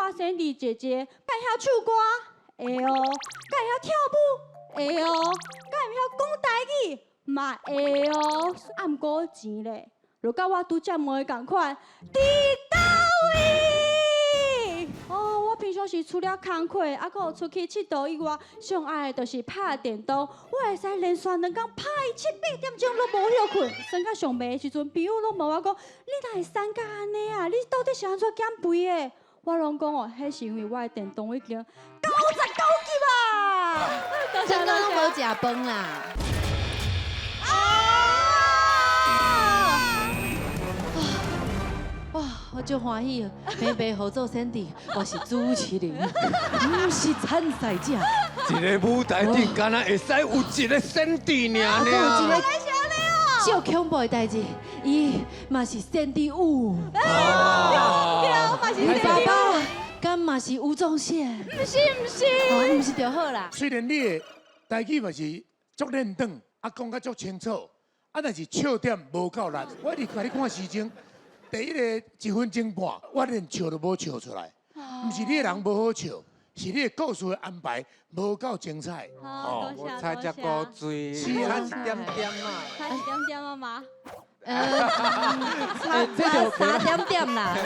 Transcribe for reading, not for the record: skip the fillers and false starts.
看珊迪姐姐，敢會曉唱歌？會哦。敢會曉跳舞？會哦。敢會曉講台語？嘛會哦。啊，毋過錢咧，就佮我拄才問的仝款，佇佗位？哦，我平常時除了工課，啊，閣有出去𨑨迌以外，上愛的就是拍電動。我會使連續兩工拍伊七八點鐘攏無歇睏，耍甲上暝的時陣，朋友攏問我講：你哪會瘦甲按呢啊？你到底是按怎減肥的？我攏講哦，彼是因為我的電動已經99級啊！真剛攏無食飯啦。啊！哇，我足歡喜，平白予做珊迪，我是主持人，毋是參賽者。一个舞台頂，敢若會使有一個珊迪爾啊，閣有一爾。個足恐怖的代誌，伊嘛是珊迪有。對，嘛是伊爸爸敢嘛是吳宗憲？毋是毋是。哦，毋是就好啦。雖然你的台語嘛是足輪轉，啊講甲足清楚，啊但是笑點無夠力。我佇共你看時鐘，第一個一分鐘半，我連笑都無笑出來。毋是你的人無好笑，是你的故事的安排無夠精彩。好，多謝。差這古錐，是啊。差一點點啊。差一點點啊嘛。差三點點啦。